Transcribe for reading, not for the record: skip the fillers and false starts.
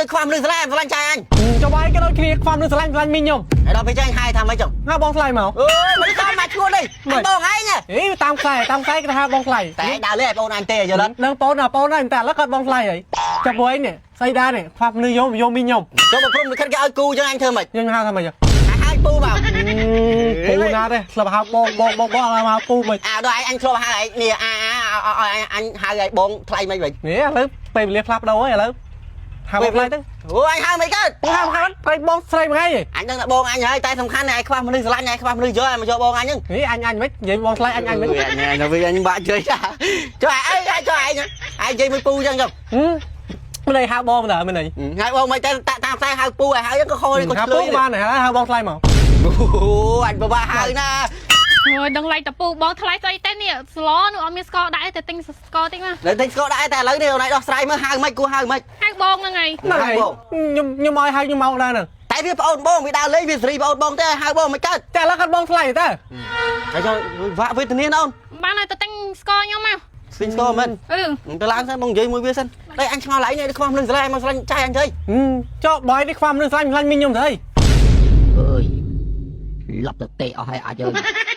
ដូចខ្វះមនុស្សស្រឡាញ់ស្រឡាញ់ចៃអញ ចុះបាយគេដូចគ្នាខ្វះមនុស្សស្រឡាញ់ស្រឡាញ់មីងខ្ញុំ ហើយដល់ពេលចឹងហៅថាម៉េចចឹង ហៅបងថ្លៃមក អើយមិនតាមមកឈួតទេអញបងឯង អីតាមខ្សែតាមខ្សែគេថាបងថ្លៃ តែឯងដើរលេងឲ្យបងអញទេយល់អត់ នឹងបងណាបងណាតែឥឡូវគាត់បងថ្លៃហើយចាប់ព្រោះឯងនេះស្អីដែរនេះខ្វះមនុស្សយកយកមីងខ្ញុំ ចុះបើព្រមលិខិតគេឲ្យគូចឹងអញធ្វើម៉េច យើងហៅថាម៉េច ហៅពូមក ពូណាទេស្លាប់ហៅបងបងបងបងហៅពូមិន អាដល់ឯងអញធ្លាប់ហៅឯងនេះអាអាឲ្យអញហៅឲ្យបងថ្លៃមិនវិញ នេះឥឡូវពេលវេលាផ្លាស់ប្ដូរហើយឥឡូវហៅបងថ្លៃទៅ អូអញហៅមិនកើត ហៅហៅប្រៃបងស្រីមួយថ្ងៃ អញដឹងថាបងអញហើយតែសំខាន់ឯងខ្វះមនុស្សស្រឡាញ់ឯងខ្វះមនុស្សយកឯងមកយកបងអញហ្នឹង នេះអញអញមិននិយាយបងថ្លៃអញអញមិន អញនៅវិញអញបាក់ជឿចុះឯងចុះឯងឯងនិយាយមួយពូចឹងចុះ មិនអីហៅបងតើមិនអី ហៅបងមិនតែតាមខ្សែហៅពូឲ្យហៅក៏ខូចក៏ ហៅពូ ឆ្លើយ បានហើយហៅបងថ្លៃមក អូអញពិបាកហៅណា អូយដឹងឡៃតពូបងថ្លៃស្អីទេនេះស្លនោះអត់មានស្ករដាក់ទេតែទិញស្ករតិចមក នៅទិញស្ករដែរតែឥឡូវនេះអូនឯងដោះស្រាយមើលហៅមិនគួរហៅមិន ហៅបងហ្នឹងហើយ ហ្នឹងហើយខ្ញុំខ្ញុំឲ្យហៅខ្ញុំមកដែរហ្នឹង តែវាប្អូនបងវាដើរលេងវាសេរីប្អូនបងទេហៅបងមិនកើត តែឥឡូវគាត់បងថ្លៃតើ ហើយចុះវាក់វេទនាណាអូន បានហើយទៅទិញស្ករខ្ញុំមក ស្ទិញស្ករមែន អឺ ទៅឡើងសិនបងនិយាយមួយវាសិនតែអញឆ្ងល់ឯងនេះខ្វះមនុស្សស្រឡាញ់មកស្រឡាញ់ចាយអញទៅ ចុះបាយនេះខ្វះមនុស្សស្រឡាញ់ស្រឡាញ់មីងខ្ញុំទៅអី អើយលប់ទៅទេអស់ហើយអាចអើយ